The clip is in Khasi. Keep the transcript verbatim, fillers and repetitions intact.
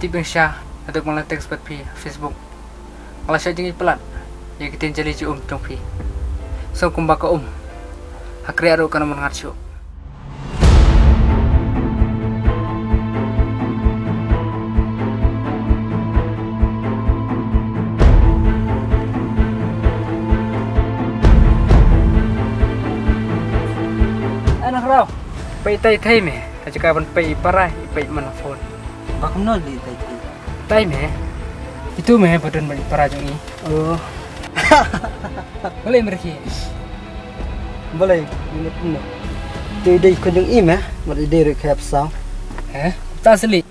Biang sha, haduh ba nga la text bad phi ha Facebook. Nga la shah jingïeit palat ïa ki ktien jali jong phi. Sngewbha kumba ka um ha kriah ruh kan ym ngat shuh. Ana khraw. Peit tai thai me. Ka jaka ban peit i para i peit man la phone. Ba kumno li tai thai. Tai me. Itu me ba don ban i para jong i. Oh. Balei me rkhie? Balei ni kumno? Tu i dei khun jong i me. Mat i dei ruh khap saw. Eh? Ta seli.